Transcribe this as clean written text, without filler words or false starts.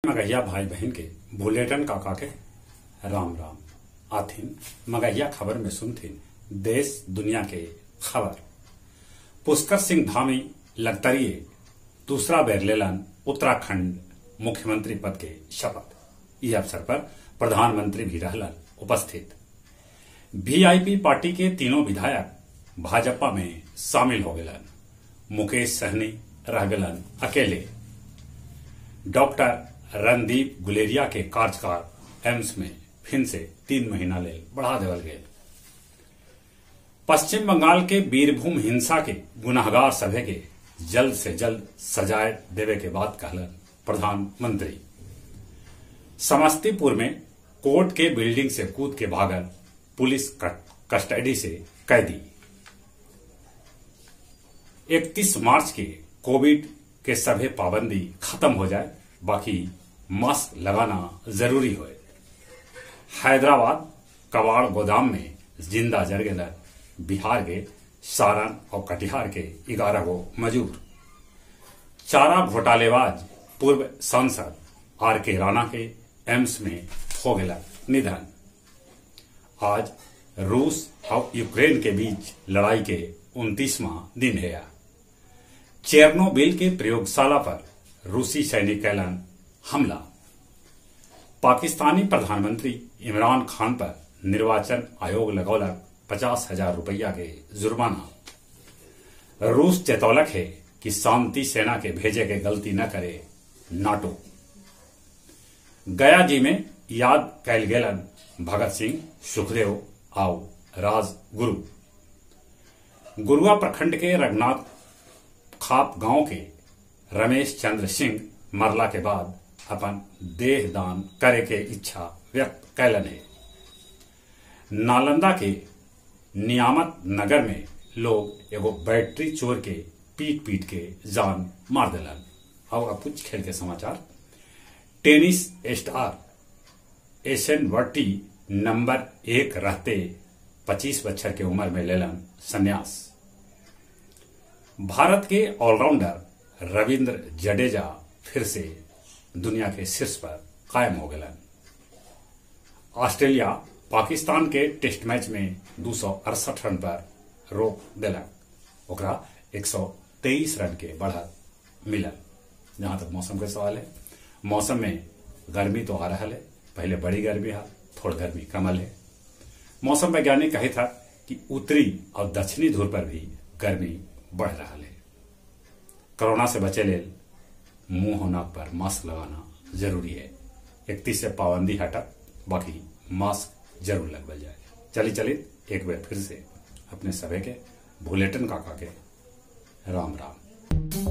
मगहिया भाई बहन के बुलेटन काका के राम राम। आथिन मगहिया खबर में सुनथिन देश दुनिया के खबर। पुष्कर सिंह धामी लगतरिये दूसरा बेर लेलन उत्तराखंड मुख्यमंत्री पद के शपथ। इस अवसर पर प्रधानमंत्री भी रहलन उपस्थित। वीआईपी पार्टी के तीनों विधायक भाजपा में शामिल हो गलन। मुकेश सहनी रह गलन अकेले। डॉक्टर रणदीप गुलेरिया के कार्यकाल एम्स में फिर से 3 महीना ले बढ़ा देवल गये। पश्चिम बंगाल के बीरभूम हिंसा के गुनाहगार सभे के जल्द से जल्द सजाए देवे के बात कहलन प्रधानमंत्री। समस्तीपुर में कोर्ट के बिल्डिंग से कूद के भागल पुलिस कस्टडी से कैदी। 31 मार्च के कोविड के सभी पाबंदी खत्म हो जाए, बाकी मास्क लगाना जरूरी होए। हैदराबाद कबाड़ गोदाम में जिंदा जर गए बिहार के सारण और कटिहार के 11 गो मजदूर। चारा घोटालेबाज पूर्व सांसद are के राणा के एम्स में हो गया निधन। आज रूस और यूक्रेन के बीच लड़ाई के 29वां दिन है। चेरनोबिल के प्रयोगशाला पर रूसी सैनिक कैलन हमला। पाकिस्तानी प्रधानमंत्री इमरान खान पर निर्वाचन आयोग लगौलक 50,000 रुपया के जुर्माना। रूस चेतौलक है कि शांति सेना के भेजे के गलती न करे नाटो। गया जी में याद कैल गेलन भगत सिंह, सुखदेव आओ राजगुरु। गुरुआ प्रखंड के रघुनाथ खाप गांव के रमेश चंद्र सिंह मरला के बाद अपन देह दान करे के इच्छा व्यक्त कैलन है। नालंदा के नियामत नगर में लोग एगो बैटरी चोर के पीट पीट के जान मार दिलन। और अब कुछ खेल के समाचार। टेनिस स्टार एशन वर्टी नंबर 1 रहते 25 बच्चर के उम्र में लेलन संन्यास। भारत के ऑलराउंडर रविंद्र जडेजा फिर से दुनिया के शीर्ष पर कायम हो गए। ऑस्ट्रेलिया पाकिस्तान के टेस्ट मैच में 268 रन पर रोक दिलक। ओकरा 123 रन के बढ़त मिलल। जहां तक मौसम के सवाल है, मौसम में गर्मी तो आ रहा है, पहले बड़ी गर्मी है, थोड़ा गर्मी कमल है। मौसम वैज्ञानिक कहे था कि उत्तरी और दक्षिणी ध्रुव पर भी गर्मी बढ़ रहा है। कोरोना से बचे ले मुंह और नाक पर मास्क लगाना जरूरी है। 31 से पाबंदी हटा, बाकी मास्क जरूर लगवा जाए। चली चली एक बार फिर से अपने सभी के बुलेटिन काका के राम राम।